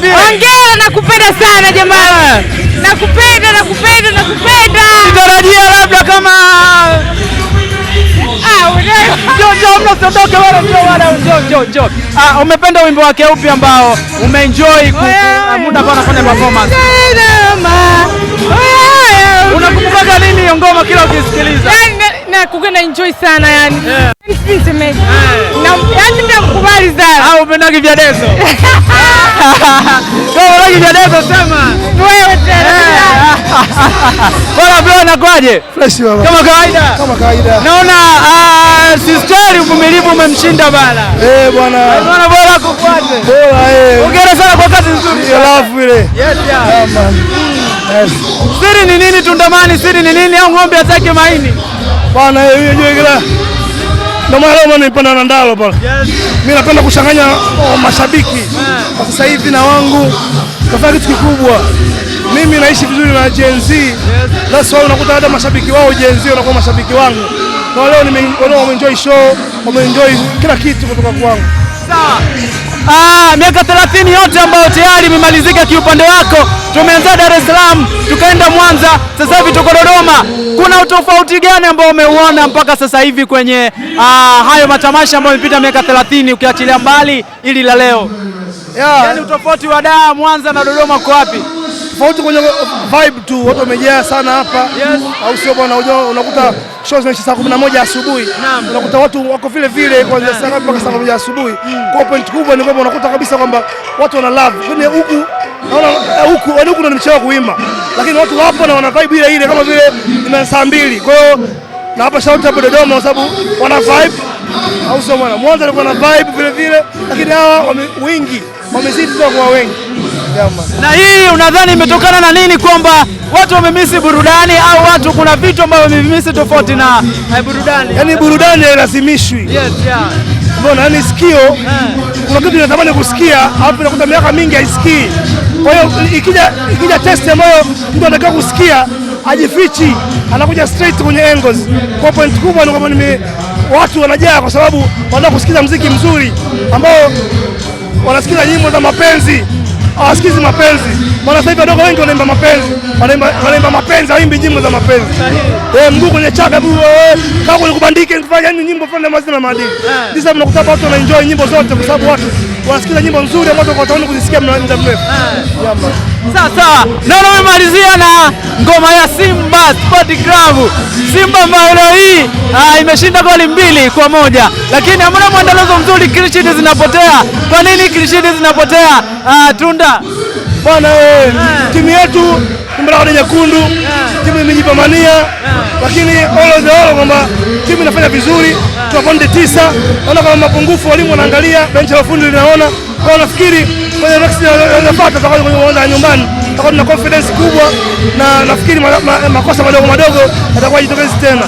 Niambie. Hongera, nakupenda sana jamani. Nakupenda, nakupenda, nakupenda. Tarajia labda kama Ah, Njoo, njoo, mna usiondoke bwana, njoo bwana, njoo, njoo, njoo. Ah, umependa wimbo wake upi ambao umeenjoy muda ambao anafanya performance? Unakumbukaga nini hiyo ngoma kila ukisikiliza? Yani na enjoy sana yani. Sijui nisemeje. Na yani namkubali sana. Au upendagi vya dezo? Kama unapendagi vya dezo sema. Wewe tena. Bwana bro, nakwaje? Fresh baba. Kama kawaida. Kama kawaida. Naona sisteri uvumilivu umemshinda bana. Eh, bwana. Naona bora kufuate. Bora eh. Hongera sana kwa kazi nzuri. Hiyo love ile. Yes, yeah. Yeah, man. Yes. Siri ni nini Tundamani? Siri ni nini au ng'ombe atake maini? Bwana eh, hiyo hiyo kila. Ndio maana leo nilipanda na ndalo pale. Yes. Mimi napenda kuchanganya mashabiki. Kwa sasa hivi na wangu kafanya kitu kikubwa. Mimi naishi vizuri na Gen Z. Yes. That's why unakuta hata mashabiki wao Gen Z wanakuwa mashabiki wangu. Na leo nime wameenjoy show, wameenjoy kila kitu kutoka kwangu. Sawa. Miaka 30 yote ambayo tayari imemalizika kiupande wako. Tumeanza Dar es Salaam, tukaenda Mwanza, sasa hivi tuko Dodoma. Kuna utofauti gani ambao umeuona mpaka sasa hivi kwenye hayo matamasha ambayo yamepita miaka 30 ukiachilia mbali ili la leo? Yeah. Yaani utofauti wa Dar, Mwanza na Dodoma uko wapi? Tofauti kwenye vibe tu, watu wamejaa sana hapa. Yes. Au sio bwana? Unajua unakuta show zinaisha saa 11 asubuhi. Unakuta watu wako vile vile kuanzia saa ngapi mpaka saa 1 asubuhi. Kwa point kubwa ni kwamba unakuta kabisa kwamba watu wana love. Lakini huku naona huku yaani huku ndo nimechelewa kuimba. Lakini watu wapo na wana vibe ile ile kama vile ni saa 2. Kwa hiyo na hapa shout out Dodoma kwa sababu wana vibe. Au sio bwana? Mwanza alikuwa na vibe vile vile, lakini hawa wingi wamezidi kuwa wengi. Yeah, man. Na hii unadhani imetokana na nini, kwamba watu wamemisi burudani au watu kuna vitu ambavyo wamevimisi tofauti na burudani? Yaani burudani hailazimishwi. Yes, yeah. Mbona yani sikio kuna kitu inatamani kusikia alafu inakuta miaka mingi haisikii. Kwa hiyo ikija test ambayo mtu anataka kusikia ajifichi, anakuja straight kwenye angles. Kwa point kubwa ni kwamba watu wanajaa kwa sababu wanataka kusikiza muziki mzuri ambao wanasikiza nyimbo za mapenzi, hawasikizi mapenzi. Maana sasa hivi wadogo wengi wanaimba mapenzi, wanaimba mapenzi, hawaimbi nyimbo za mapenzi. Mguu kwenye chaka bu, kama kwenye kubandike kufanya yani nyimbo fulani ambazo zina maadili. Sasa mnakuta watu wana enjoy nyimbo zote kwa sababu watu wanasikiza nyimbo nzuri ambazo kwa wataona kuzisikia muda mrefu. Yeah, man. Sawa sawa. Naona umemalizia na ngoma ya Simba Sport Club. Simba ambayo leo hii imeshinda goli 2-1. Lakini hamna mwendelezo mzuri, clean sheet zinapotea. Kwa nini clean sheet zinapotea? Tunda. Bwana timu yetu imelala nyekundu, timu imejipambania, lakini all of the all kwamba timu inafanya vizuri, tuna pointi 9. Naona kama mapungufu walimu wanaangalia, benchi la ufundi linaona. Kwa hiyo nafikiri kwenye next inayofuata tutakuwa kwenye uwanja wa nyumbani, tutakuwa tuna confidence kubwa na nafikiri makosa madogo madogo yatakuwa jitokezi tena.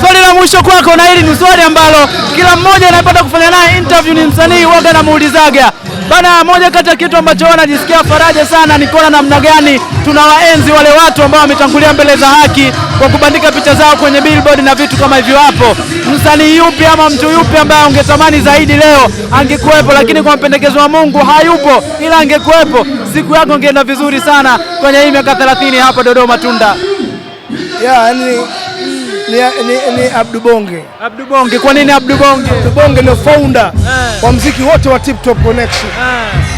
Swali la mwisho kwako, na hili ni swali ambalo kila mmoja anayepata kufanya naye interview ni msanii huwaga namuulizaga. Bana, moja kati ya kitu ambacho wanajisikia faraja sana ni kuona namna gani tunawaenzi wale watu ambao wametangulia mbele za haki kwa kubandika picha zao kwenye billboard na vitu kama hivyo hapo. Msanii yupi ama mtu yupi ambaye ungetamani zaidi leo angekuwepo, lakini kwa mapendekezo wa Mungu hayupo, ila angekuwepo siku yako ingeenda vizuri sana kwenye hii miaka 30 hapa Dodoma Tunda? Yeah, yani ni Abdu Bonge. Abdu Bonge. Kwa nini Abdu Bonge? Abdu Bonge ndio founder wa muziki wote wa Tip Top Connection.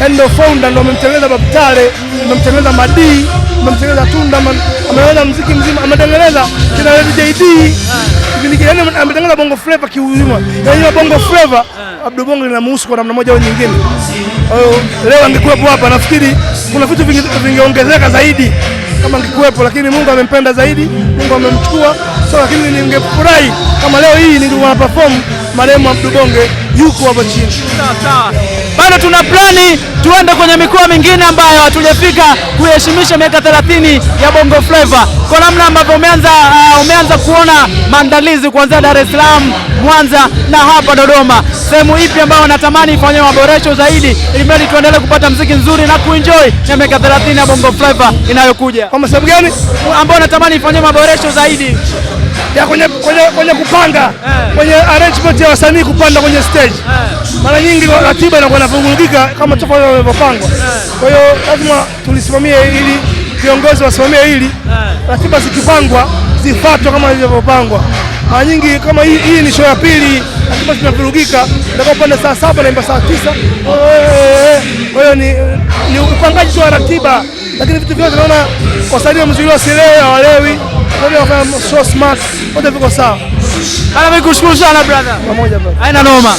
Yaani ndio founder, ndio amemtengeneza Babtale, amemtengeneza Madi, amemtengeneza Tunda, ametengeneza muziki mzima, ametengeneza kina JD. Kipindi kile yani ametengeneza Bongo Flava kiuzima. Yaani Bongo Flava Abdu Bonge linamhusu kwa namna moja au nyingine. Kwa hiyo leo angekuwepo hapa nafikiri kuna vitu vingeongezeka zaidi kama angekuwepo, lakini Mungu amempenda zaidi, Mungu amemchukua. So lakini ningefurahi kama leo hii ningekuwa na perform marehemu Abdu Bonge yuko hapa chini. Sawa sawa. Bado tuna plani tuende kwenye mikoa mingine ambayo hatujafika kuheshimisha miaka 30 ya Bongo Flava. Kwa namna ambavyo umeanza kuona maandalizi kuanzia Dar es Salaam, Mwanza na hapa Dodoma, sehemu ipi ambayo unatamani ifanywe maboresho zaidi ili mradi tuendelee kupata muziki nzuri na kuenjoy na miaka 30 ya Bongo Flava inayokuja? Kwa sababu gani ambayo unatamani ifanywe maboresho zaidi? Ya kwenye kupanga, kwenye arrangement ya wasanii kupanda kwenye stage. Mara nyingi ratiba inakuwa inavurugika kama tofauti walivyopangwa. Kwa hiyo lazima tulisimamie hili, viongozi wasimamie hili, ratiba zikipangwa zifuatwe kama zilivyopangwa. Mara nyingi kama hii ni show ya pili, ratiba zinavurugika, nataka upande saa 7 naimba saa 9. Kwa hiyo ni upangaji tu wa ratiba, lakini vitu vyote naona wasanii wamezuiliwa, sielewi, hawalewi, wasanii wanafanya so smart, wote viko sawa. Bana, mimi kushukuru sana brother. Pamoja brother. Haina noma.